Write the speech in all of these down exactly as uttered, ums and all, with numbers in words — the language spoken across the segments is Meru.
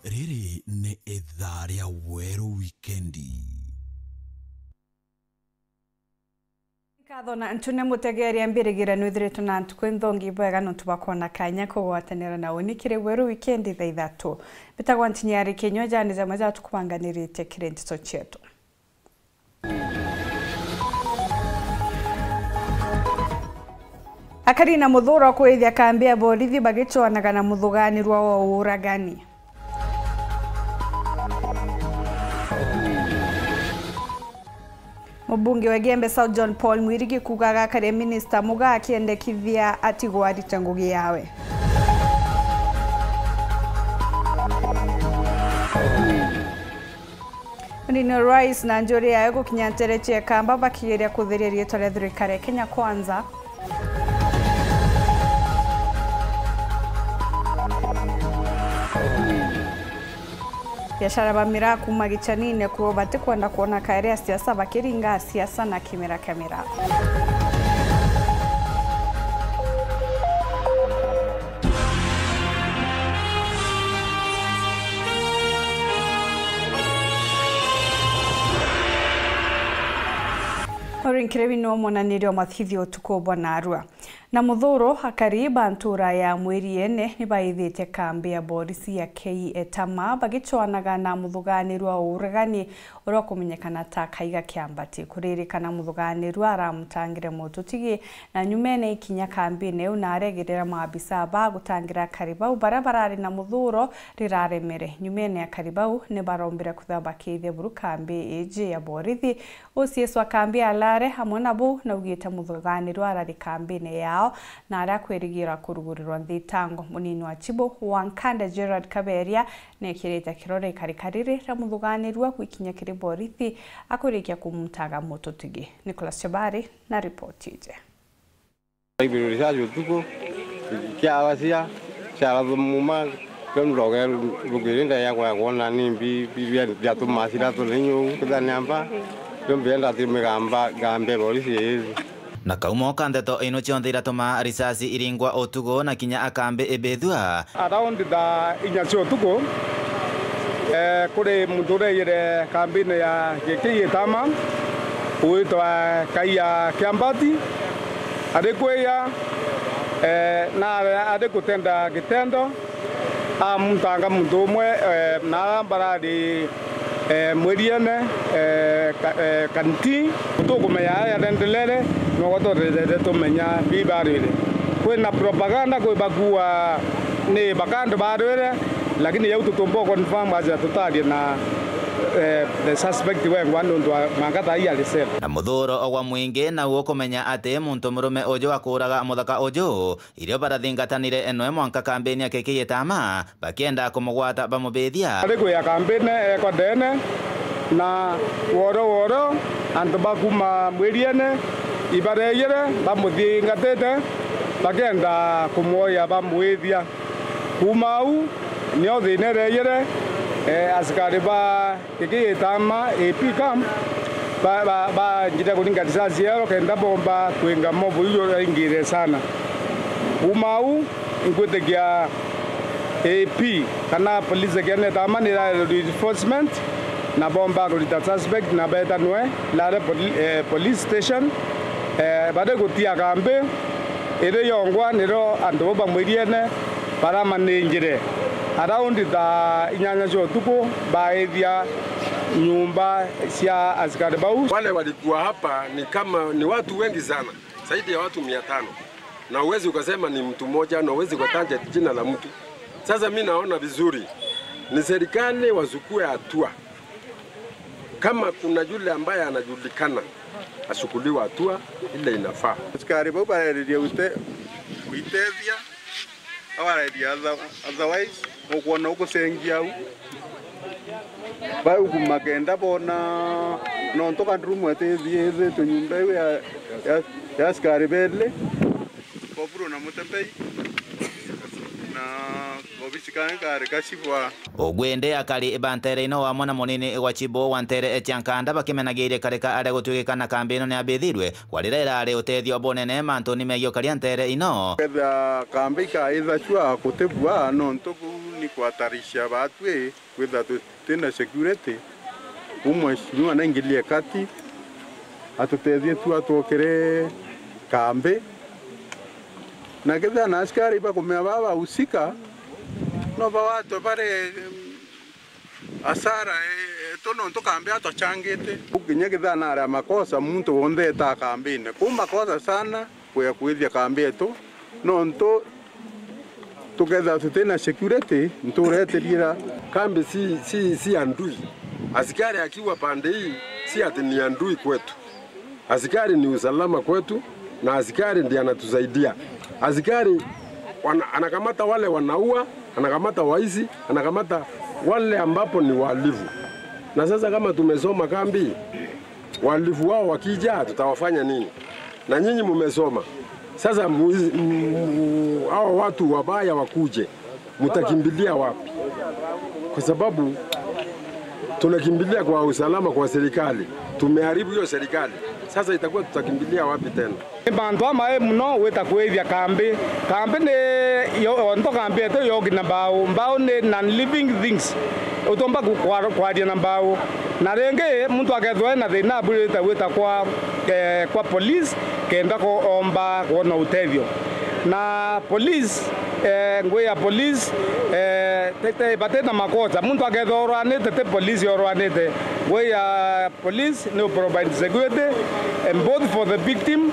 Riri ni ithaa ria Weru Wikendi. Nkatho na ntune mutegeria mbirigire nwithiritwe na ntuku nthongi bwega nontu bwa kwona kanya kugwatanira na uni kiri Weru Wikendi thaa ithatu. Mbitagwa Ntinyari Kinyua, jani jamwe ja tukubanganirite kiri nteto cietu. Akari na muthuro kwithia kambi ya borithi bagicwanaga na muthuganirwa wa uuragani. Mubunge wa Igembe South John Paul Mwirigi kuuga agakaria minista Mugaa akiendekithia atigwe arite ngugi yawe. Munini wa Rais na njuri yawe gukinya ntere cia Ikamba bakigeria kutheria riitwa ria thirikari ya Kenya Kwanza. Biashara ba miraa kuuma Gichanine kuo batikwenda kwona kairi a siasa bakiringa siasa na kimera kia miraa. Uri nkiribi no mwonanirio wa mathithio utuku bwa narua. Na muthuro, akari ba ntura ya Mwiriene ni baithitie kambi ya borisi ya K Etama bagicwanaga na muthuganirwa wa uregani uria ukumenyekana ta Kaiga Kiambati. Kuririkana muthuganirwa aramutangire mututigi, na nyumene ikinya kambine iu na aregirira maabisa ba gutangira akari bau baria barari na muthuro riraremere. Nyumene akari bau ni barombire kwithirwa bakiithia buru kambi iji ya borithi. Uciiswa kambi ya Lare amwe na buu naugite muthuganirwa arari kambine yao na aria akwirigira kurugurirwa nthitango. Munini wa Chibu wa Nkande Gerald Kaberia nekirite kirore ikarika riri ria muthuganirwa gwikinya kiri borithi akurikia kumutaga mututigi. Nicholas Chabari na ripoti iji. Ibiruri cia jutuku, ciabacia, ciarathumuma, rio ndoge rugiri ndaya kwa kwona ni mbi, mbi, bia, biatuma cira turinyu, kithania mba, rio mbienda ati migamba, gambe borisi ii. Na kaumo ka ndeto ino cionthe iratuma risasi iringwa utuku na kinya akambi ibithua. Around thaa inya cia utuku, eh, kuri muntu ureyire kambine ya K K Etama, witwa Kaia Kiambati, ari kwiya, eh, na ari gutenda gitendo, amutanga muntu umwe, eh, na ara barari, eh, Mwiriene, eh, ka-, eh, kanti. Tukumenya aya yarendelere, no gwa twaterere tumenya bibarire. Kwina propaganda kwi bakua ni bakandi barwire, lakini yau tutumba confirm aja tutarie na, eh, the suspect wengwa nontu wa mwanka thaa ii ari cell. Na muthuro ogwa mwingi, na ukumenya ati muntu murume uju akuuraga muthaka uju, irio barathingatanire enoe mwanka kambini ya K K Etama, bakienda kumugwata bamubithia. Ari kuya kambini ekwa ndene, na woro woro antu ba kuma Mwiriene ibareyire bamuthingatite, bakienda kumwoya bamwithia. Kuma au, nio thina ireyire, eh, asikari ba K K Etama A P camp, ba, ba, banjire kuringa risasi yao kenda bomba kwinga mobu iu yaingire sana. Kuma au, ingwitikia A P kana police ya Etama ni ira reinforcement, na bomba kurita suspect na betanwe Lare poli-, eh, police station, eh, bari gutia kambi, iri yongwa niro antu bau ba Mwiriene baramaningire. Around thaa inyanya cia utuku, baithia nyumba cia asikari bau. Wale walikuwa hapa ni kama, ni watu wengi sana, zaidi ya watu mia tano. Na huwezi ukasema ni mtu mmoja, na huwezi ukataja jina la mtu. Sasa mi naona vizuri ni serikali wachukue hatua. Kama kuna yule ambaye anajulikana, achukuliwe hatua ile inafaa. Asikari bau barariria gwite-, gwitethia, abarariria other-, otherwise, ukwona ukucengia au. Bau kuma kenda bona, nontu ka room eti-, ethithitwe nyumba iu ya, ya, ya asikari beli, Koburo na Mutembei, na Uguo indi akari ba nteere ino wamwe na munini gwa chibu wa nteere cia Nkanda bakimenagiirie karika aria gutwikika na kambi ino ni abithirwe, kwa riria irari utethio bunene mantuni megii ukaria nteere ino. Kethira kambi ikaitha cua kutibua, nontu kuu ni kwatarisha batwi kwithira tutina security. Kuu mheshimiwa naingirie kati, atutethie tu atwokere kambi. Na kethira na askari bakumea baba usika, no bawatwe bari, em, asara, eh, tu nontu kambi atwachangite. Kinya kethira nari a makosa, muntu wonthe eta kambine. Kuu makosa sana, kuya kwithia kambi yetu, nontu tukethira tutina security, nturetirira. Kambi si, si, si adui. Askari akiwa pande hii, si ati ni adui kwetu. Askari ni usalama kwetu, na askari ndiye anatusaidia. Askari wana-, anakamata wale wanaua, anakamata waizi, anakamata wale ambapo ni wahalifu. Na sasa kama tumesoma kambi, wahalifu wao wakija, tutawafanya nini? Na nyinyi mumesoma. Sasa mu-, mu-, hao watu wabaya wakuje, mutakimbilia wapi? Kwa sababu tunakimbilia kwa usalama kwa serikali. Tumeharibu hiyo serikali. Sasa itakuwa tutakimbilia wapi tena? Ni mantu amai mono gwita kwithia kambi. Kambi ni yo, onto kambi yetu yogi na mbao. Mbao ni non-living things. Utomba ku-, kwa-, kwaria na mbao. Na ringi, muntu akethirwa ena thina, abwirite gwita kwa, eh, kwa police, kenda ko-, omba kwona utethio. Na police, eh, ngui ya police, eh, te, te, bati na makosa. Muntu akethirwa orwanite, ti police orwanite. Ngui ya police ni u provide security, eh, both for the victim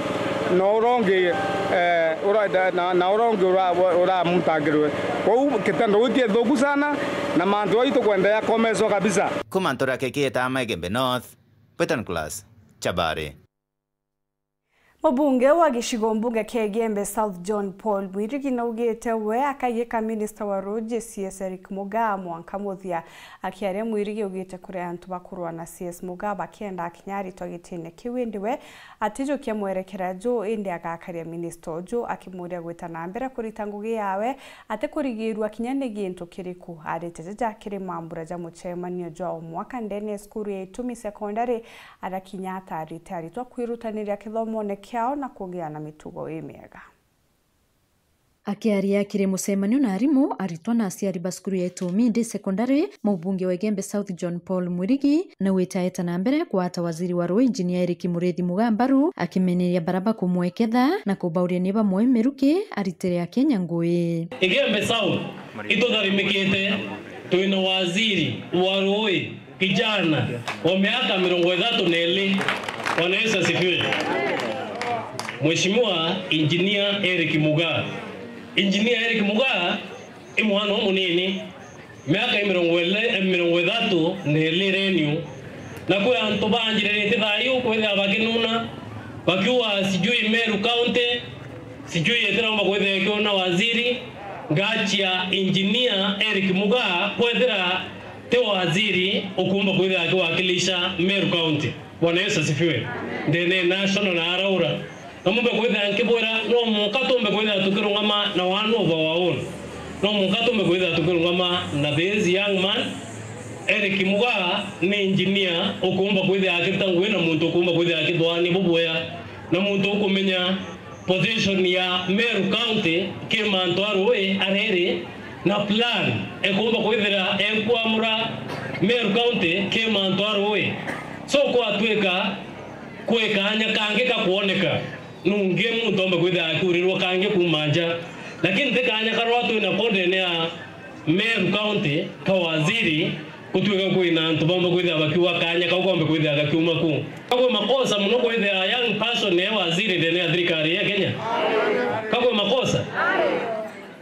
na uria ungi, eh, ura-, na, na uria ungi ura-, uramutangirwe. Kwou kitendo giki githuku sana, na mantu jau itukwenda yakomeswa kabisa. Kuma ntura kiki itama Igembe North, Peter Nicholas, Chabari. Mubunge wa gicigo mbunge kia Igembe South John Paul Mwirigi naugite we akaigika minista wa ruuji C S Eric Mugaa mwanka muthia. Akiaria, Mwirigi augite kuri antu bakurwa na C S Mugaa bakienda akinya aritwa gitine kiu, indi we atijukia mwerekera juu, indi agakaria minista uju akimuria gwita na mbere kurita ngugi yawe, atikurigirua kinya ni gintu kiriku. Arite jaja akiri mambura ja mucemanio jwa o mwaka ndene ya cukuru ya Itumi Secondary, arakinya atarite aritwa kwirutaniria kithomoone kiao na kugia na mitugo imiega. Akiaria kiri mucemanio na arimu, aritwa na aciari ba cukuru ya Itumi Day Secondary, mubunge wa Igembe South John Paul Mwirigi naugite aeta na mbere kwata waziri wa ruuji Engineer Eric Muriithi Mugaa mbaru, akimeneria bara bakumweketha na kubauria ni bamwe miruki aritire Akenya ngui. Igembe South, itutharimikite, twina waziri wa ruuji, kijana wa miaka mirongo ithatu na iri. Bwana Yesu asifiwe. Mheshimiwa Engineer Eric Mugaa. Engineer Eric Mugaa i mwana umunini, miaka mirongo iri, mirongo ithatu na iri reniu. Na kwi antu banjiriritie thaa iu kwithira bakinuna, bakiuga sijui Meru County, sijui itiraumba kwithira ikiuna waziri. Ngachia Engineer Eric Mugaa kwithira ti waziri ukuumba kwithira akiwakilisha Meru County. Bwana Yesu asifiwe. Ndene national na araura. Na mumbe kwithira nkibwira, no mwanka tumbe kwithira tukirungama na one of our own. No mwanka tumbe kwithira tukirungama na this young man. Eric Mugaa ni engineer ukuumba kwithira akiruta ngui na muntu ukuumba kwithira akithwania bubwea, na muntu ukumenya position ya Meru County ki mantu a ruui ariri, na plan ekuumba kwithira enkwamura Meru County ki mantu a ruui. So kwatwika kwi kaanya kangi ka kwoneka, nungi muntu ombe kwithira akiurirwa kangi kuuma nja, lakini ti kaanya karia twina ko ndene ya Meru County ka waziri, gutwika kwina antu baumba kwithira bakiuga kaanya kau kombe kwithira gakiuma ku. Kakwi makosa mono kwithira young person e waziri ndene ya thirikari ya Kenya? Kakwi makosa?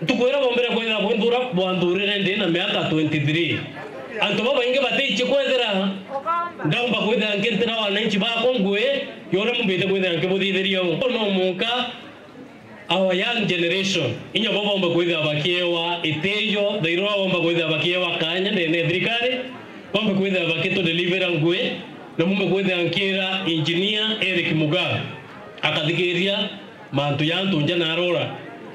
Ntuku iria bombere kwithira bunthura, bwanthurire ndi na miaka twenty-three. Antu babaingi batiichi kwithira ndaumba kwithira nkintira wananchi bakwa ngui ya uria mumbite kwithira nkibuthithiria u. No munka our young generation, inya bo bombe kwithira bakiewa itiyo, thairo bombe kwithira bakiewa kaanya ndene ya thirikari, bombe kwithira bakitudelivera ngui, na mumbe kwithira nkira Engineer Eric Mugaa akathikiria mantu ya antu nja na arora,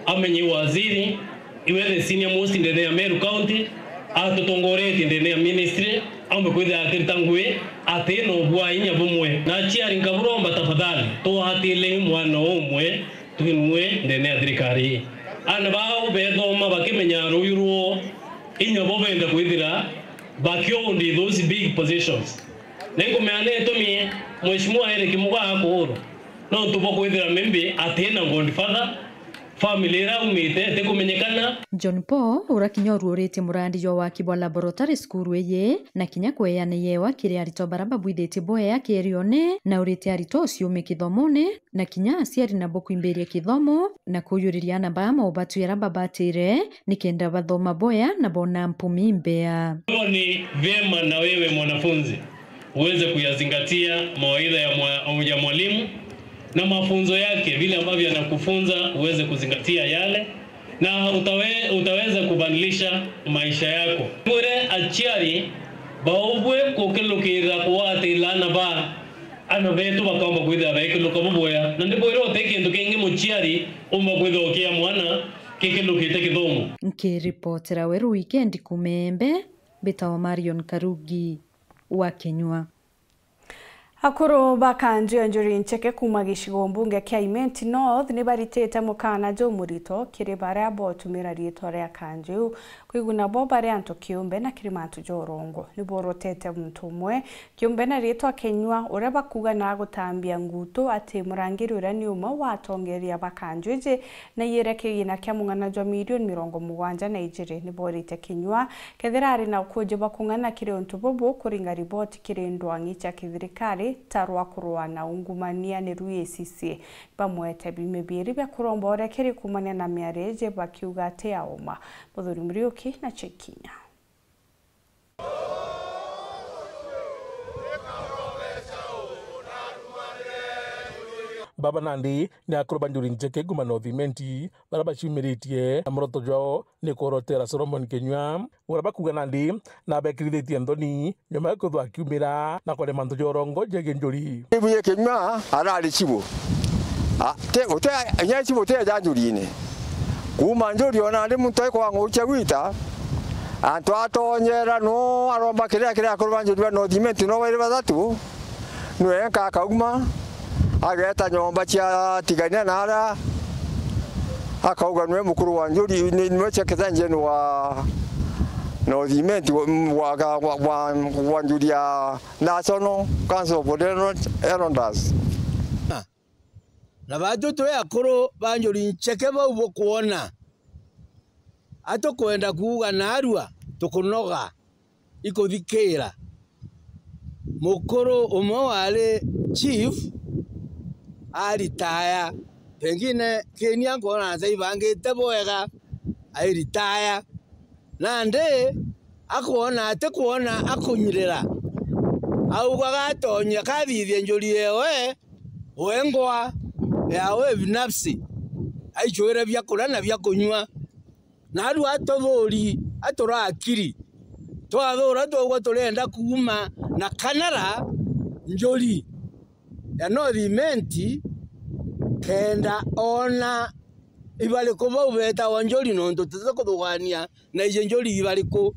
amenye waziri, Iwe the senior most ndene ya Meru County, atutongoretie ndene ya ministry, aumbe kwithira atirita ngui, ati na ubwa inya bumwe. Na aciari nkaburomba tafadhali, tuatile mwana umwe twinue ndene ya thirikari. Ana bao bethoma bakimenya ruuyu ruo, inya bo benda kwithira bakiondi those big positions. Ninkumenya ni itumi Mheshimiwa Eric Mugaa akuurwa, nontu bwa kwithira maybe ati na godfather, family iria aumite itikumenyekana. John Paul, uria kinya uruuritie murandi jwa waki bwa laboratory cukuru iyi, na kinya kweana yewa kiri aritwa baria babwithitie bwea kierione, na urite aritwa uciumi kithomone, na kinya aciari nabo kwimbiria kithomo, na kuyuriria ana baa maubatu jaria babatire, nikenda bathoma bwea na bona mpumi mbea. Hivyo ni vyema na wewe mwanafunzi uweze kuyazingatia mawaidha ya mwa-, ya mwalimu na mafunzo yake, vile ambavyo anakufunza uweze kuzingatia yale, na utawe-, utaweza kubadilisha maisha yako. Mwire aciari baubwe kukilukirira kuwatila ana ba, ana betu bakaumba kwithira bekiluka buboya, na ndibwire uti kintu kingi muciari umba kwithira ukia mwana kikilukite kithomo. Nkiripotera Weru Weekend kuuma Embe, mbitawa Marion Karugi wa Kinyua. Akuru ba kanju ya Njuri Ncheke kuuma gicigo mbunge kia Imenti North ni baritite mukana jumurito kiri baria botumira riitwa ria kanju iu kwiguna bo bari antu kiumbe na kiri mantu ja urongo. Ni borotete muntu umwe kiumbe na riitwa Kinyua, uria bakuuga na agutambia ngutu ati murangiri uria ni umwe wa atongeria ba kanju iji na iyire kigina kia mung'ana jwa milioni mirongo mugwanja na ijiri. Ni borite Kinyua kethira ari na ukuuji bwa kung'ana kiri untu bubu, kuringa riboti kiri ndwang'i cia kithirikari ta rwa kurua na ungumania ni rwi A C C. Bamwete biumia biiri bia kuromba urekeri kuumania na miario iji bakiuga ati ya uma. Muthuri Muriuki na Chikinya. Baba nandi ni akuru ba Njuri Ncheke kuuma North Imenti, baria baciumiritie na muroto jwao ni kworotera Solomon Kinyua, uria bakuuga nandi nabekirithitie nthoni nyuma ya kwithwa akiumira na kwaria mantu ja urongo jegie njuri. Ibuye Kinyua arari chibu. A, te, ute, inya chibu te ja njurine. Kuuma njuri ona ndi muntu aikwang'ukia gwita, antu atonyera no aromba kiria, kiria akuru ba njuri ba North Imenti no bairi bathatu. Nwe enka akauma, ageeta nyomba cia tigania na aria, akauga nwe mukuru wa njuri, ni, nwe cia kithenjeni wa North Imenti wa, wa, wa, wa, wa njuri ya National Council of Ordinary Elders. Na batu twi akuru ba Njuri Ncheke bau bukwona, atukwenda kuuga naarua tukunoga ikuthikira. Mukuru umwe wari chief aritaya, pengine kinia nkwona ntaibangite bwega, airitaya. Nandi akwona ati kwona akunyirira, augaga atonya kathithia njuri yewe wengwa yawe binafsi, aichwire biakuria na biakunywa. Naarua atuthuuri, aturakiri, twathura twaugwa turienda kuuma na kanara njuri ya North Imenti, kenda oona ibariku bau beetawa njuri, nontu tutikuthugaania na iji njuri ibariku.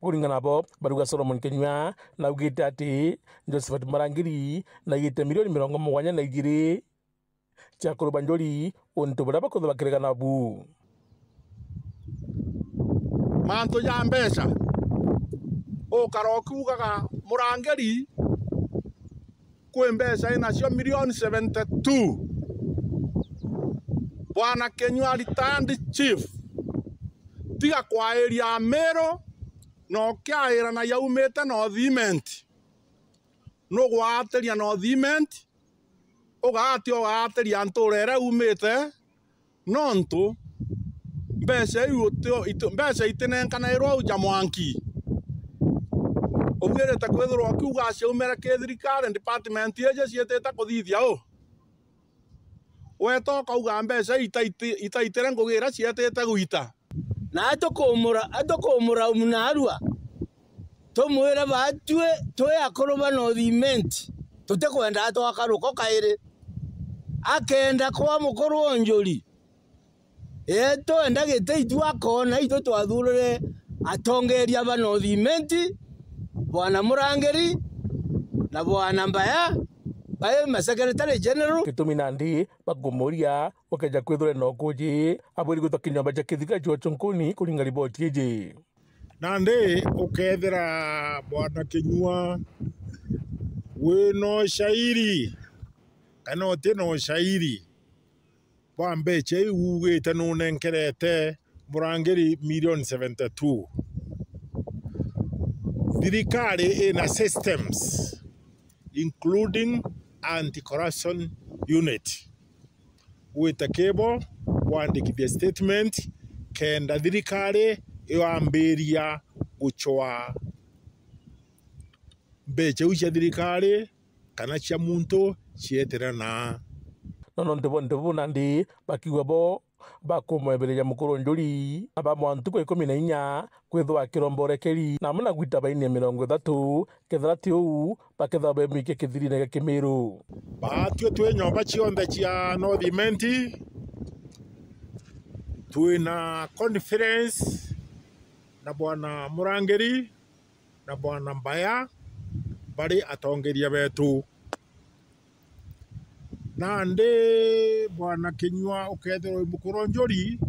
Kuringana nabo, barauga Solomon Kinyua naugite ati Josephat Murangiri naigite milioni mirongo mugwanja na ijiri cia kuruba njuri untu buria bakwithwa bakirega nabu. Mantu ja mbeca, ukara ukiugaga Murangiri kwi mbeca inacio milioni seventy two. Bwana Kinyua retired chief, tiga kwairia Amiru na ukiaira na yaumite North Imenti. Nugwatiria North Imenti, ugati ugatiria ntuura iria umite, nontu mbeca iu uti-, iti-, mbeca itinenkanairwa au ja mwanki. Ubwirite kwithirwa ukiuga ciaumire ki thirikari, department iji ciitite kuthithia u? Weta ukauga mbeca itaiti-, itaitire ngugi iria cietite gwita. Na atukumura-, atukumuraumu naarua, tumwire batwi twi akuru ba North Imenti, tutikwenda twakaruka kairi. Akenda kwa mukuru wa njuri, Ii, twenda giti itu akoona, itu twathurire atongeria ba North Imenti, Bwana Murangiri na Bwana Mbaya, bai ma Secretary General. Gitumi nandi bakumuria gukeja kwithirwa na ukuji, abwiri gwita kinyomba kia kithika George Nkuni kuringa riboti iji. Nandi ukethira Bwana Kinyua wina ushairi kana utina ushairi bwa mbecha iu ugite nunenkerete Murangiri million seventy-two. Thirikari ina systems including anti-corruption unit. Wite kibo wandikithie statement kenda thirikari yambiria gucwaa mbecha iu cia thirikari kana cia muntu cietire naa. No nontu bonthe buu nandi bakiuga bo bakumwebereria Mukurunjuri na bamwaa ntuku ikumi na inya kwithwa akiromborekeri na amwe na gwita baini ya mirongo ithatu, kethira ti uu bakethirwa bemikia kithirine gia Kimiru. Baatwi twi nyomba cionthe cia North Imenti twina conference na Bwana Murangiri na Bwana Mbaya bari atongeria betu. Nandi Bwana Kinyua ukethirwa wi Mukurunjuri,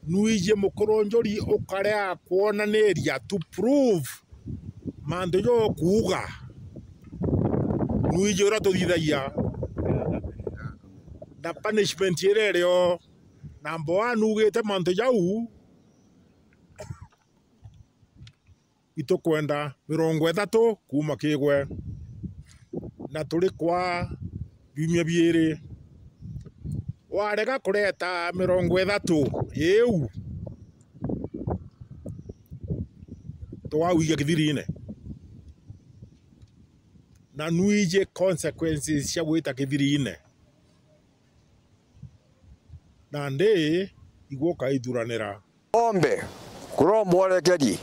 nwiji Mukurunjuri ukarea kwonaniria to prove mantu jo kuuga. Nwiji uria tuthithagia na punishment iria irio. Namba one nugite mantu jau itukwenda mirongo ithatu kuuma kigwe, na turi kwa biumia biiri. Warega kureta mirongo ithatu iu, tugagwikia kithirine, na nwiji consequences cia gwita kithirine, nandi igwe ukaithuranira. Ombe kuromba urekeri,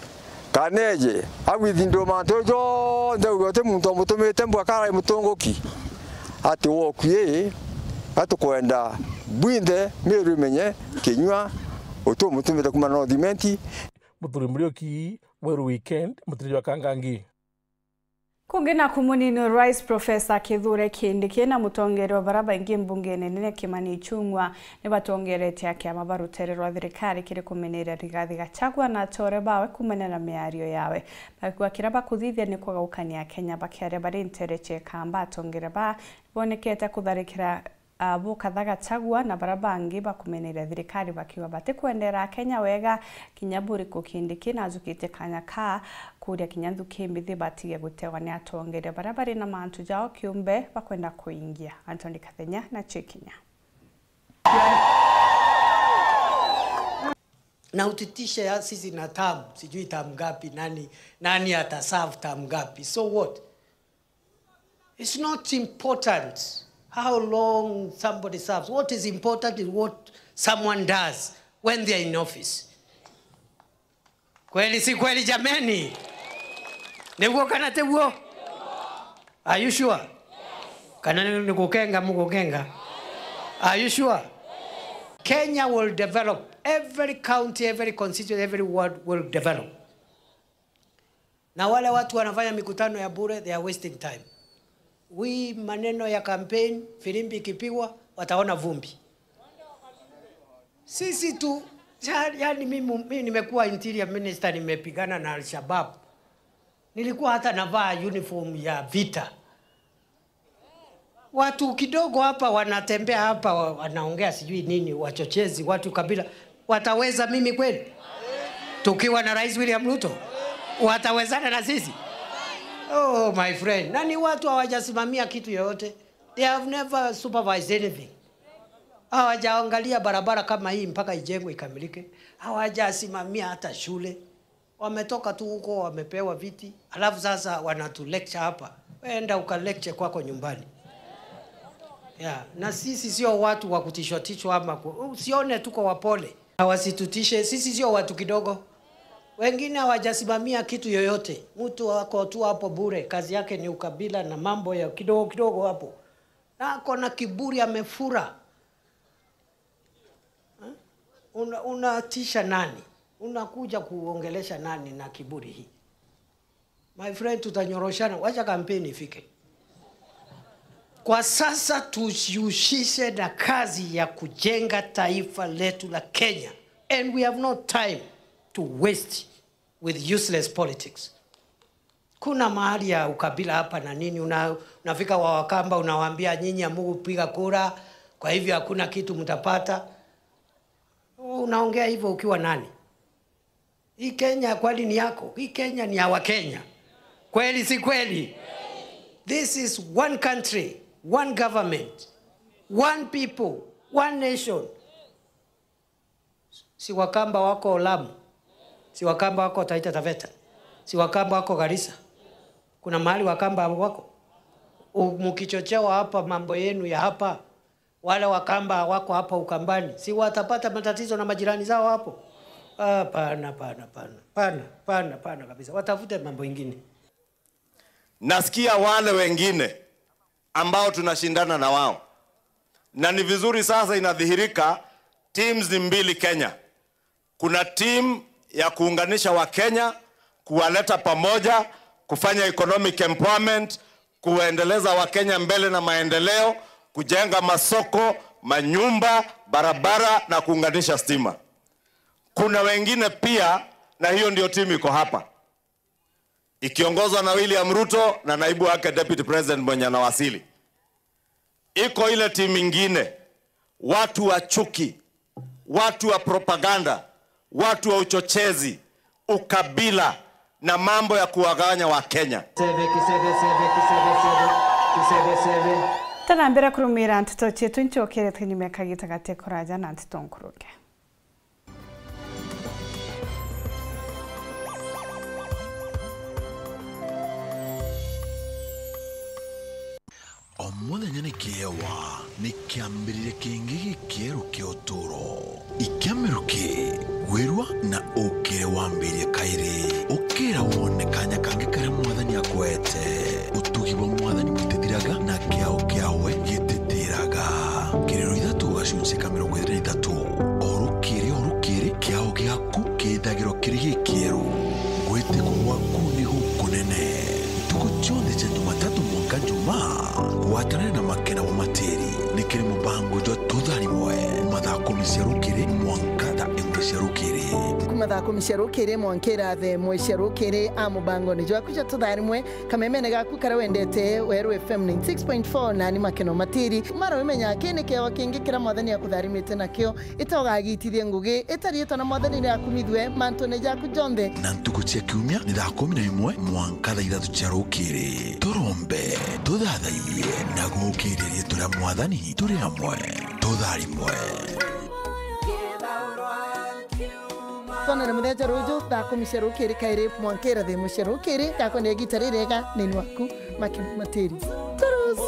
kana eje agwithindua mantu jau jonthe, auge uti muntu wamutumite mbwa kara mutunguki, ati wokui, gatukwenda bwinthe Miru imenye Kinyua uti umutumite kuma North Imenti. Muthuri Muriuki, Weru Weekend, Mutiriri wa Kangangi. Kungi naku, munini wa rais Professor Kithure Kindiki na mutongeria wa baria baingi mbungene nene Kimani Ichung'wa nibatongeretie akiama ba rutere rwa thirikari kiri kumeneria Rigathi Gachagua na atore bawe kumania na miario yawe. Bakiuga kiria bakuthithia ni kugaukania Akenya, bakiaria bari ntere cia Ikamba, atongeria ba bonekete kutharikira a, bukatha Gachagua na baria bangi bakumeneria thirikari bakiuga batikwendera Akenya wega, kinya buriku Kindiki najukitie kanya ka kuria kinya nthuki mbithi batige gutegwa ni atongeria baria bari na mantu jao kiumbe bakwenda kuingia. Anthony Kathenya na Chikinya. Na utitishe ya sisi na term, sijui term ngapi, nani, nani ata serve term ngapi. So what? It's not important how long somebody serves. What is important is what someone does when they are in office. Kweli si kweli, jameni? Niguo kana tiguo? Are you sure? Kana ni, ni gukenga mugukenga? Are you sure? Kenya will develop. Every county, every constituency, every ward will develop. Na wale watu wanafanya mikutano ya bure, they are wasting time. Hii maneno ya campaign, firimbi ikipigwa, wataona vumbi. Sisi tu, ya-, yani mimi, mimi nimekuwa interior minister, nimepigana na Al-Shabaab. Nilikuwa hata navaa uniform ya vita. Watu kidogo hapa wanatembea hapa, wa-, wanaongea sijui nini, wachochezi, watu kabila. Wataweza mimi kweli? Tukiwa na Rais William Ruto? Watawezana na sisi? Oh, my friend. Na ni watu hawajasimamia kitu yoyote. They have never supervised anything. Hawajaangalia barabara kama hii mpaka ijengwe ikamilike. Hawajasimamia hata shule. Wametoka tu huko, wamepewa viti, alafu sasa wanatu lecture hapa. Enda uka lecture kwako nyumbani. Yeah, na sisi sio watu wa kutishwa tishwa ama ku-, usione tuko wapole. Na wasitutishe, sisi sio watu kidogo. Wengine hawajasimamia kitu yoyote. Mtu ako tu hapo bure, kazi yake ni ukabila na mambo ya kidogo kidogo hapo. Na ako na kiburi, amefura. Una-, unatisha nani? Unakuja kuongelesha nani na kiburi hii? My friend, tutanyoroshana. Wacha kampeni ifike. Kwa sasa tujihusishe na kazi ya kujenga taifa letu la Kenya. And we have no time to waste with useless politics. Kuna mahali ya ukabila hapa na nini, una-, unafika wa Wakamba unawaambia, "Nyinyi hamukupiga kura, kwa hivyo hakuna kitu mtapata." Unaongea hivyo ukiwa nani? Hii Kenya kweli ni yako? Hii Kenya ni ya Wakenya. Kweli si kweli? This is one country, one government, one people, one nation. Si Wakamba wako Lamu? Si Wakamba wako Taita Taveta? Si Wakamba wako Garissa? Kuna mahali Wakamba wako? U-, mkichochewa hapa mambo yenu ya hapa, wale Wakamba wako hapa Ukambani, si watapata matatizo na majirani zao hapo? Hapana, hapana, hapana, hapana, hapana, hapana kabisa. Watafute mambo ingine. Nasikia wale wengine ambao tunashindana na wao, na ni vizuri sasa inadhihirika, teams ni mbili Kenya. Kuna team ya kuunganisha Wakenya, kuwaleta pamoja, kufanya economic empowerment, kuendeleza Wakenya mbele na maendeleo, kujenga masoko, manyumba, barabara na kuunganisha stima. Kuna wengine pia, na hiyo ndio timu iko hapa, ikiongozwa na William Ruto na naibu wake Deputy President mwenye anawasili. Iko ile timu ingine, watu wa chuki, watu wa propaganda, watu wa uchochezi, ukabila na mambo ya kuwagawanya Wakenya. Seve, kiseve, seve, kiseve, seve, kiseve, seve. Tanambira kurumira nteto cietu, ncokeretwe nyuma ya kagita gate kuraja na nteto nkuruke. O muthenya ni kiewa, ni kiambiriria kingi gikieru kia uturo. Ikia miruki, wirua na ukire wambirie kairi. Ukira wone kanya kangi karia Mwathani akwete. Utugi bwa Mwathani butithiraga, na kiao kiawe gitithiraga. Kiriro ithatu gacunci ka mirongo iri na ithatu. O rukiri, o rukiri, kiao giaku kithagirwa kiri gikieru. Gwitikwa gwaku ni gukunene. Ntuku cionthe cia Jumatatu mwanka Njumaa, gwatanira na Makena wa Matiri. Ni kiri mubango jwa Tutharimwe, kuma thaa kumi cia rukiri mwanka thaa imwe cia rukiri. Kuma thaa kumi cia rukiri mwanka thaa imwe cia rukiri, a mubangone jwaku jwa Tutharimwe, kamemene gaku karia wendete, Weru F M ninety six point four, nani Makena wa Matiri. Mara wimenya kii ni kiao kingi kiria Mwathani akutharimite nakio, ita ugagitithie ngugi, ita riitwa na Mwathani riakumithue mantune jaku jonthe. Na ntuku cia kiumia ni thaa kumi na imwe mwanka thaa ithatu cia rukiri. Turombe, tuthathaiye, na gukiria riitwa ria Mwathani turi amwe. Tutharimwe. Twonane muthenya jwa ruju thaa kumi cia rukiri kairi mwanka thaa imwe cia rukiri. Ngakwendera igita ririega, nini waku Makena Matiri. Turus.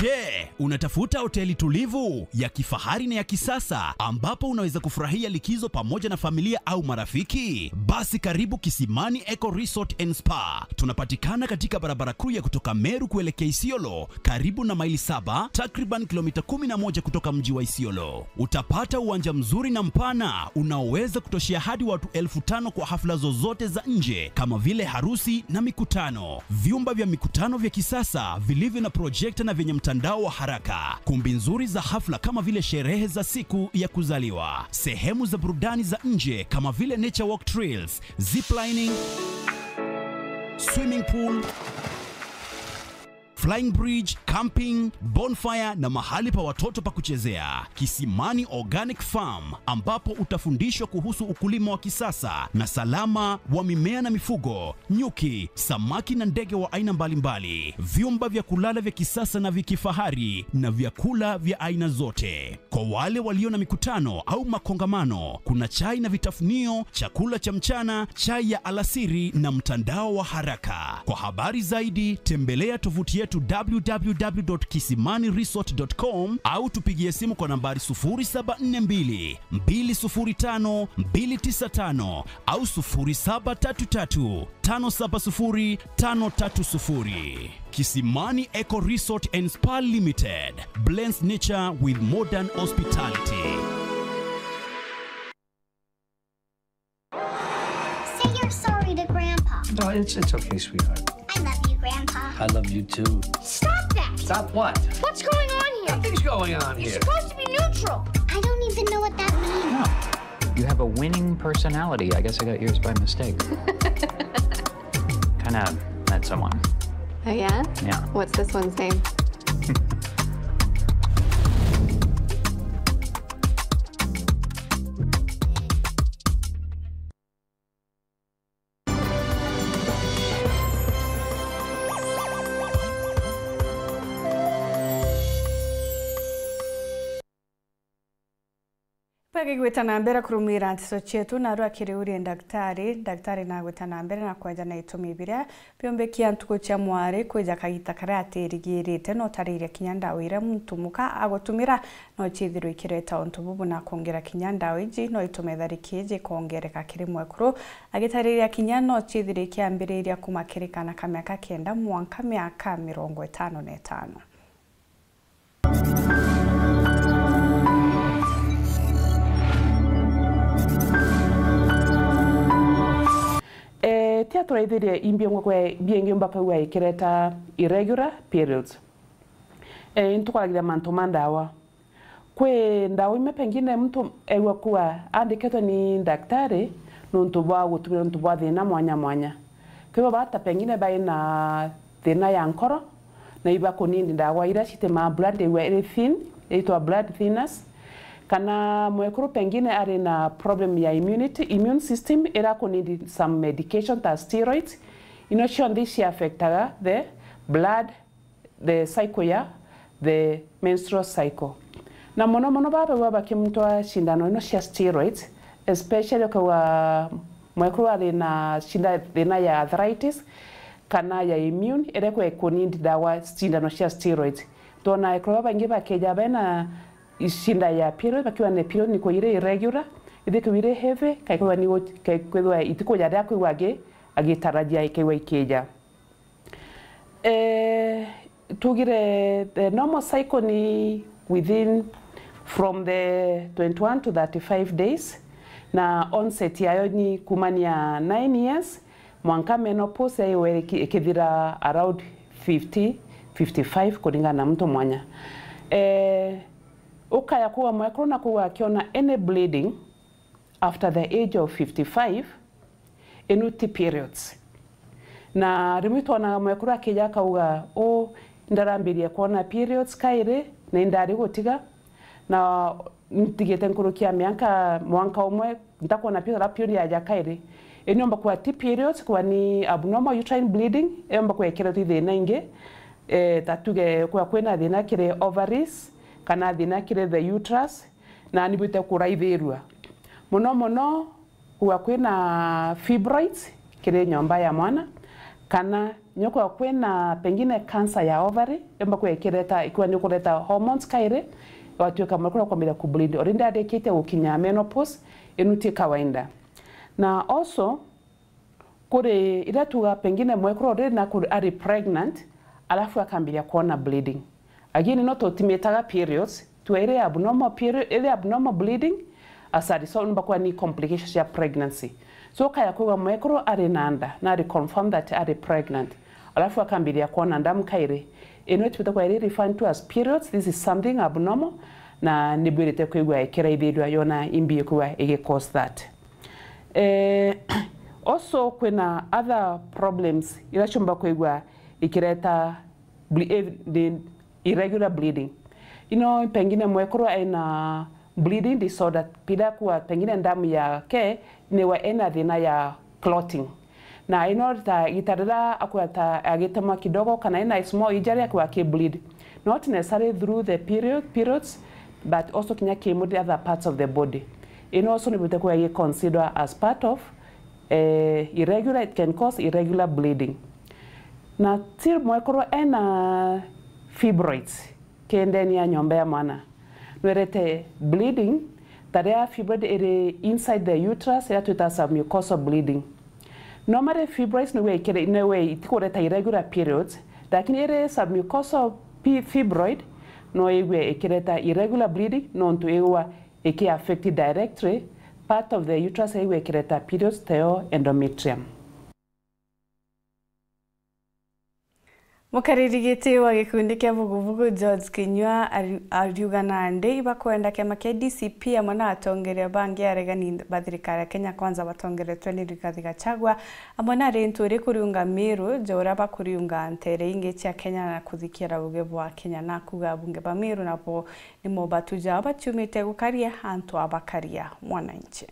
Je, unatafuta hoteli tulivu, ya kifahari na ya kisasa ambapo unaweza kufurahia likizo pamoja na familia au marafiki? Basi karibu Kisimani Eco Resort and Spa. Tunapatikana katika barabara kuu ya kutoka Meru kuelekea Isiolo, karibu na Maili Saba, takriban kilomita kumi na moja kutoka mji wa Isiolo. Utapata uwanja mzuri na mpana unaoweza kutoshea hadi watu elfu tano kwa hafla zozote za nje kama vile harusi na mikutano. Vyumba vya mikutano vya kisasa vilivyo na projekta na vyenye mtandao wa haraka. Kumbi nzuri za hafla kama vile sherehe za siku ya kuzaliwa. Sehemu za burudani za nje kama vile nature walk trails, ziplining, swimming pool, flying bridge, camping, bonfire na mahali pa watoto pa kuchezea. Kisimani Organic Farm, ambapo utafundishwa kuhusu ukulima wa kisasa na salama wa mimea na mifugo, nyuki, samaki na ndege wa aina mbalimbali, vyumba vya kulala vya kisasa na vya kifahari na vyakula vya aina zote. Kwa wale walio na mikutano au makongamano, kuna chai na vitafunio, chakula cha mchana, chai ya alasiri na mtandao wa haraka. Kwa habari zaidi, tembelea tovuti yetu w w w dot kisimani resort dot com au tupigie simu kwa nambari sufuri saba nne mbili, mbili sufuri tano, mbili tisa tano au sufuri saba tatu tatu, tano saba sufuri, tano tatu sufuri. Kisimani Eco Resort and Spa Limited blends nature with modern hospitality. Say you're sorry to Grandpa. No, it's, it's okay, sweetheart. I love you, Grandpa. I love you too. Stop that! Stop what? What's going on here? Nothing's going on here. You're supposed to be neutral. I don't even know what that means. No. You have a winning personality. I guess I got yours by mistake. Kinda met someone. Oh, yeah? Yeah. What's this one's name? Bagigwita na mbere kurumira nteto cietu, narua kiri urie ndaktari. Ndaktari nagwita na mbere na kwenja na itumi biria biumbikia ntuku cia mwari kwija kagita karia atirigirite, na utariria kinya ndawa iria muntu muka agutumira no ciithirwe ikireta untu bubu, na kwongera kinya ndawa iji no itume thariki iji ikongereka kiri mwekuru, agitariria kinya no ciithirwe ikiambiriria kuma kiri kana ka miaka kenda mwanka miaka mirongo itano na itano. Eh, tia turaithirie imbi ngwe kwe biengi mbaka ua ikireta irregular periods. Eh, ntukwaragira mantu ma ndawa. Kwi ndawa imwe pengine muntu egua kuwa andikitwe ni ndaktari nuntu bwa gutumira nuntu bwa thina mwanya mwanya. Kwi bo bata pengine bai na thina ya nkoro, na iba kunindi ndawa iria citimaa blood igua iri thin, itwa blood thinners, kana mwekuru pengine ari na problem ya immunity, immune system, ira kunindi some medication ta steroids, ino cionthe ici affectaga the blood, the cycle ya the menstrual cycle. Na mono mono baba baba bakimutwa cindano ino cia steroids, especially ukauga mwekuru ari na cinda thina ya arthritis kana ya immune, ere kwe kunindi ndawa cindano cia steroids. Twona ekuru babaingi bakeja bena icinda ya period, bakiwa ne period ni kuire irregular, ithikirwe ire heavy, kaikwa ni kaikwa itikuja ria kwigwa agi agitarajia ikigwa ikija. Eh, tugire the normal cycle ni within from the twenty-one to thirty-five days, na onset yayo ni kumania nine years, mwanka menopause yayo ikithira around fifty, fifty-five, kuringana na muntu mwanya. Eh, ukaya kuwa mwekuru na kuwa akiona any bleeding, after the age of fifty-five, inu ti periods. Na rimwe twonaga mwekuru akija akauga, "U, ndarambirie kwona periods kairi, na indari gutiga, na ntigite nkuruki ya mianka mwanka umwe ntakwona period, ara period yaja kairi." Inu yomba kuwa ti periods, kuwa ni abnormal uterine bleeding, yomba kwekira tu thina ingi, eh, ta tuge kwa kwina thina kiri ovaries, kana thina kiri the uterus, na nibwite kuraithirua. Mono mono, kwa kwina fibroids kiri nyomba ya mwana, kana nyo kwa kwina pengine cancer ya ovary, yomba kwikireta, ikiwa ni kureta hormones kairi, watuika mwekuru kwambira ku bleed. Already arikitie gukinya menopause, inu ti kawaida. Na also, kuri iria tuga pengine mwekuru already na kuri ari pregnant, alafu akambiria kuona bleeding. Again, no tutimitaga periods, tua iri abnormal period, iri abnormal bleeding, as a result, numba kwa ni complications ya pregnancy. So, kaya kuga mwekuru ari na nda, na ari confirm that ari pregnant, alafu akambiria kuona ndamu kairi, ino tubita kwa iri referred to as periods, this is something abnormal, na nibwirite kwigua ikiraithirua yona imbi kwigua igi cause that. Eh, also, kwina other problems ira ciumba kwigua ikireta ble-, eh, the irregular bleeding. Ino pengine mwekuru ena bleeding disorder, pira kuwa pengine ndamu yake niwa ena thina ya clotting. Na ino ta gitarira akwata agitemwa kidogo, kana ina small injury akiwa ki bleed. Not necessarily through the period, periods, but also kinya ki the other parts of the body. Ino also nibwite kuwa gi consider as part of, eh, irregular, it can cause irregular bleeding. Na ti mwekuru ena fibroids kiendeni ya nyomba ya mwana, nwirite bleeding, ta riria fibroid iri inside the uterus, iria twitaga submucosal bleeding. Normally fibroids niwe ikire-, niwe itikureta irregular periods, lakini iri submucosal pi-, fibroid no igue ikireta irregular bleeding, nontu igwa iki affect directly part of the uterus, igwe ikireta periods, teo endometrium. Mukariri giti wa gikundi kia vuguvugu George Kinyua ari-, ariuga nandi ibakwenda kiama kia D C P amwe na atongeria bangi aregani ba thirikari ya Kenya Kwanza batongeretwe ni Rigathi Gachagua amwe na arintu iri kuriunga Miru, ja uria bakuriunga ntere ingi cia Kenya na kuthikira uge bwa Kenya, na kuga abunge ba Miru nabo nimo batu jao baciumite gukaria antu a bakaria mwananchi.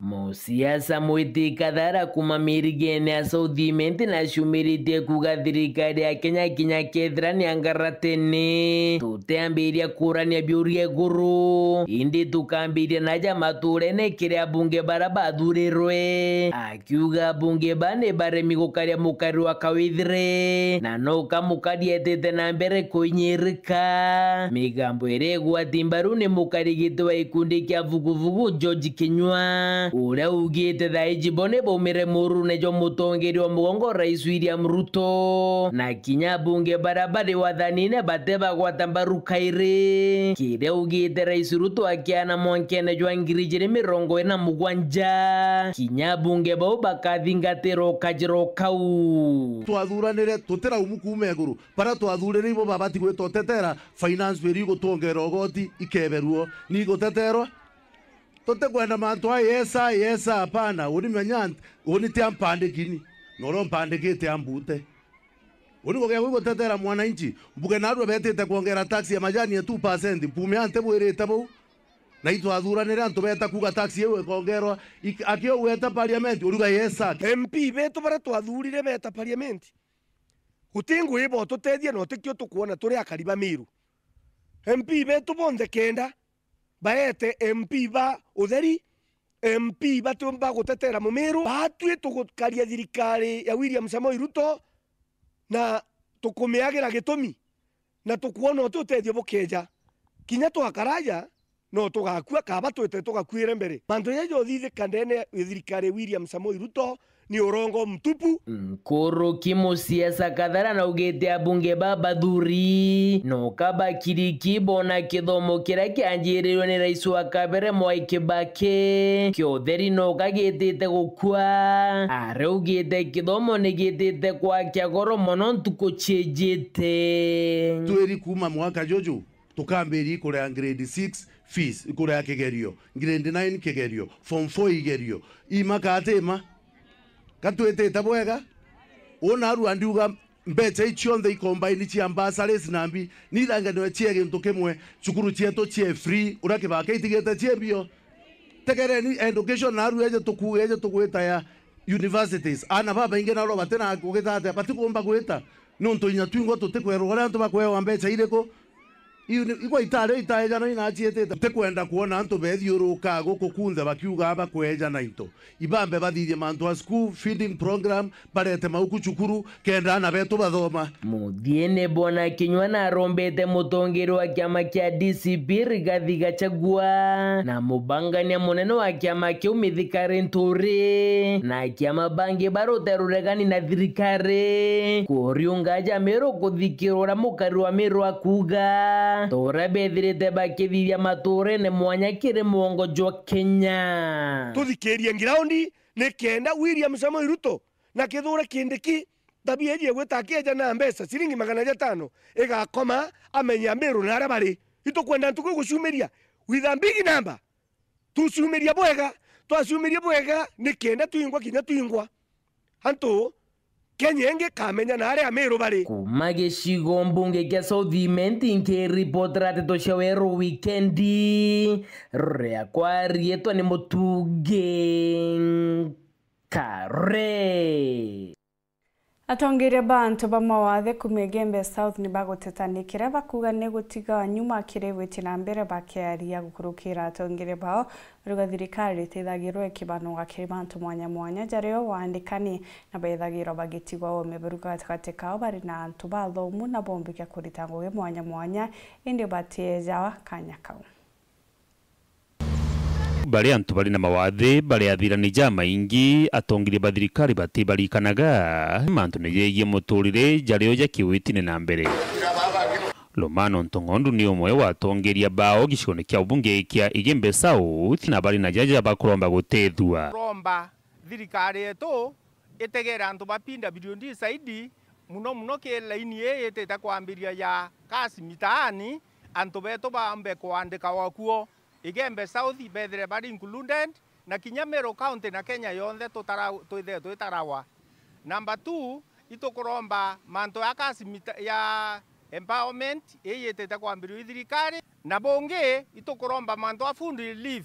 Musiasa mwiti Kathara kuuma mirigene ya South Imenti na ciumiritie kuuga thirikari ya Kenya kinya kethira ni angaratene, tutiambiria kurania biuria iguru, indi tukambiria naja maturene kiri abunge bara bathurirwe. Akiuga abunge ba ni baremi gukaria mukari wa kawithire, na no kamukari etite na mbere kuinyirika. Migambo iria igwati mbaru ni mukari giti wa gikundi kia vuguvugu George Kinyua, uria ugite thaiji bo ni baumire murune jwa mutongeria wa mugongo Rais William Ruto, na kinya abunge baria bari wathanine batebagwata mbaru kairi kiria ugite Rais Ruto akiana mwankene jwa ngiri ijiri mirongo iri na mugwanja. Kinya abunge bau bakathingatira ukajira ukau. Twathuranire tutiraumu kuuma iguru. Bara twathurire ibo babati gwita utetera finance bill igutwongera ugoti ikeberua ni iguteterwa. Tutikwenda mantu aya, yesa, yesa, hapana. Uni menya nti, uni tia mpandiki ni. Na uria umpandikite ambute. Uni kugia gwi gutetera mwananchi. Mbuge narua betite kwongera tax ya majani ya two percent. Mpume ante bwirite bau. Na itwathuranire antu beta kuga tax iu ikongerwa. Ik-, akio gweta parliament, uruga yesa. M P betu bara twathurire beta parliament. Guti ngugi botutethia na utikio tukwona turi akari ba Miru. M P betu bonthe kenda baete M P ba utheri, M P batiumba gutetera Mumiru. Batwi tugukaria thirikari ya William Samoei Ruto na tukumiagira gitumi, na tukwona uti utethio bukeja. Kinya twakaraja, no tugakua, kaba twite tugakuire mbere. Mantu jaja jothithika ndene ya thirikari William Samoei Ruto ni urongo mtupu. Nkuruki musiasa Kathara naugite abunge ba bathuri no kabakiriki bona kithomo kiria kianjirirwe ni rais wa kabere Mwai Kibaki kia utheri no kagitite gukua. Araugite kithomo ni gitite kwakia goro mono ntuku ciijite. Twiri kuma mwaka juju tukambiria ikurea grade six fees, ikurea kigerio, grade nine kigerio, form four igerio. Imaka atima? Ka twitite bwega? Uu narua ndiuga mbecha ii cionthe ikombaini cia bursaries na mbi, niithanganirwe cie gintu kimwe, cukuru cietu cie free, uria Kibaki itigite cie mbio. Tegereni education narua eje tukuge, eje tugwita ya universities. Aana babaingi naro batina kugita atia, batikumba gwita. Niuntu inya twingwa tutikwerwa uria antu bakwewa mbecha iriku. Iu ni, igwa itari itaejana inaciitite. Tutikwenda kwona antu bethiuruka guku kunthe bakiuga bakweejana into. Ibambe bathithie mantu a school feeding program, barete mauku cukuru, kenda aana betu bathoma. Muthiene, Bwana Kinyua narombete mutongeria wa kiama kia D C P Rigathi Gachagua na mubangania munene wa kiama kiu Mithika Linturi na kiama bangi baruta ruregani na thirikari kuriunga aja Miru kuthikira uria mukari wa Miru akuuga, ta uria bethirite bakithithia maturene mwanya kiri mwongo jwa Kenya. Tuthikirie ngiraundi ni kenda William Samoei Ruto na Kithure Kindiki, tabia iji igwita akieja na mbeca ciringi magana jatano, igakoma amenye Amiru na aria bari. Itukwenda ntuku iguciumiria with a big number. Tuciumiria bwega, twaciumiria bwega ni kenda twingwa kinya twingwa. Antu Kenya ingi kamenya na aria Amiru bari. Kuma gicigo mbunge kia South Imenti, nkiripotera nteto cia Weru Wikendi, riakwa riitwa ni Mutungi Kare. Atongeria ba antu ba mawathe kuuma Igembe South ni bagutetanikira bakuuga ni gutiga nyuma kiri gwiti na mbere bakiaria gukurukira atongeria bao, baruga thirikari itithagirwe kibanoga kiri bantu mwanya mwanya jario waandikani na bethagirwa bagitigwa ome baruga gatagati kao bari na antu bathomu na bombikia kurita ngugi mwanya mwanya indi batiejawa kanya kau. Bari antu bari na mawathe bari athirani jamaingi, atongeria ba thirikari batibarikanaga mantune jegie muturire jario ja kiwitine na mbere. Lomano Ntong'ondu ni umwe wa atongeria bao gicigone kia ubunge kia Igembe South, na bari na jaja bakuromba gutethua. Romba thirikari yetu itegere antu ba P W D saidi, muno muno ki laini ii yitite kwambiria ya kasi mitaani, antu betu baambe kuandikawa kuo. Igembe South bethire bari included, na kinya Meru County na Kenya yonthe tutara-, twithire twitarawa. Number two, itukuromba mantu ya kasi mita-, ya empowerment ii yitite kwambirio i thirikari. Na bungi, itukuromba mantu a food relief,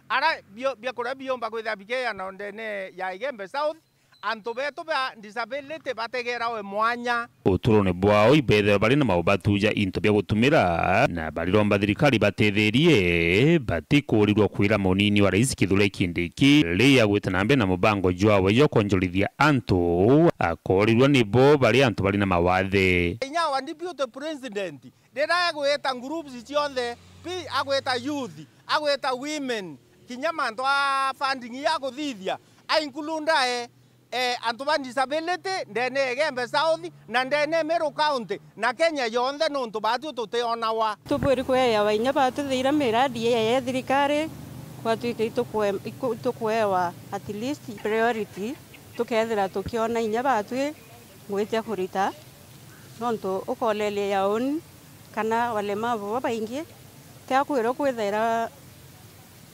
ara bio-, biakuria biumba kwithira bikeejanwa ndene ya Igembe South, antu betu ba disability bategerawe mwanya. Uturone bwao ibethirwa bari na maubatu ja into bia gutumira, na bariromba thirikari batethirie, batikuurirwa kwira munini wa rais Kithure Kindiki riria agwita na mbere na mubango jwawe jwa kwonjorithia antu, akoorirwa nibo bari antu bari na mawathe. Inya wa deputy president, riria egwita groups cionthe, pi-, agwita youth, agwita women, kinya mantu a funding ya kuthithia, a include ae, eh, antu ba disability ndene ya Igembe South na ndene ya Meru County na Kenya yonthe, nontu batwi tutionawa. Tubwiri kweewa inya batwi thiira miradi ya, ya thirikari, kwatwika itukwe-, iku-, itukweewa at least priority, tukethira tukiona inya batwi ngui cia kurita. Nontu ukolelia yauni kana walemavu babaingi, tiakwirwa kwithaira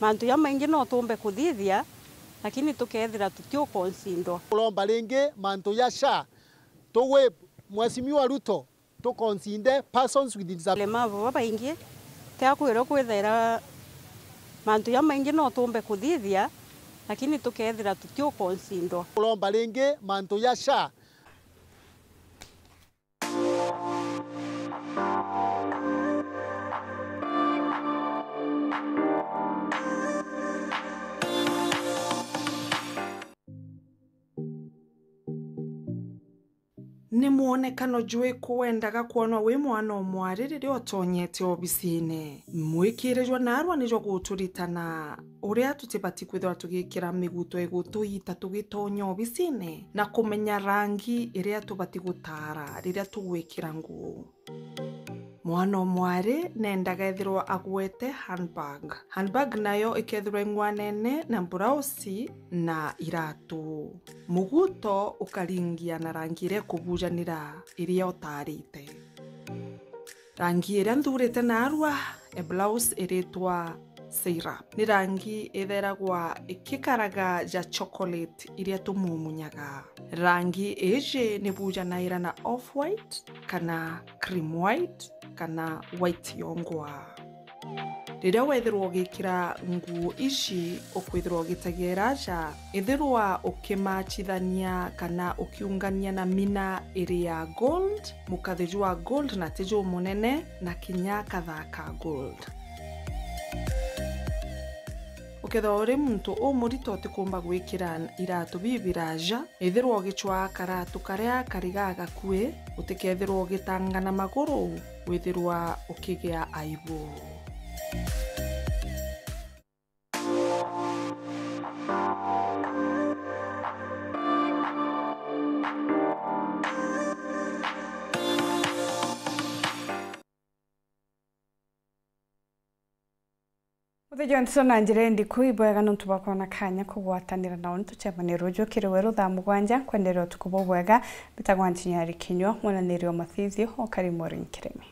mantu jamaingi no tuumbe kuthithia, lakini tukethira tutiukonsindwa. Uromba ringi mantu ja SHA, tugwi Mheshimiwa Ruto tukonsinde persons with disability. Walemavu babaingi, tiakwirwa kwithaira mantu jamaingi no tuumbe kuthithia, lakini tukethira tutiukonsindwa. Uromba ringi mantu ja SHA. Ni mwonekano jwiku wendaga kwonwa wi mwana o mwari riria utonyete obisine? Mwikire jwa naarua ni jwa guturitana uria tutibati kwithirwa tugikira miguto igutuita tugitonya obisine na kumenya rangi iria tubati gutaara riria tugwikira nguu. Mwana o mwari nendaga ethirwa agwete handbag. Handbag nayo ikethirwa ing'wanene na mburausi na iratu. Muguto ukaringia na rangi iria ikubujanira iria utaarite. Rangi iria nthurite naarua e blouse iritwa Seirap. Ni rangi itheragwa ikikaraga ja chocolate iria tumumunyaga. Rangi iji ni bujanaira na off-white kana cream white kana white yongwa. Riria wethirwa ugikira nguo ici, ukwithirwa ugitegera ja ithirwa ukimachithania kana ukiungania na mina iri ya gold, mukathi jwa gold na ti jumunene, na kinya kathaa ka gold. Ukethirwa uri muntu umurito utikumba gwikira iratu bibiraja, ithirwa ugicwaa karatu karia karigaa gakui, utikethirwa ugitanga na maguru, withirwa ukigia aibu. Muthenya wa ntutu na njira indiku ibwega nontu bwa kwona kanya kugwatanira nao. Nitucemanie ruju kiri weru thaa mugwanja. Nkwenderia utuku bubwega. Mbitagwa Ntinyari Kinyua, mwananiri o mathithio, ukari Maureen Kirimi.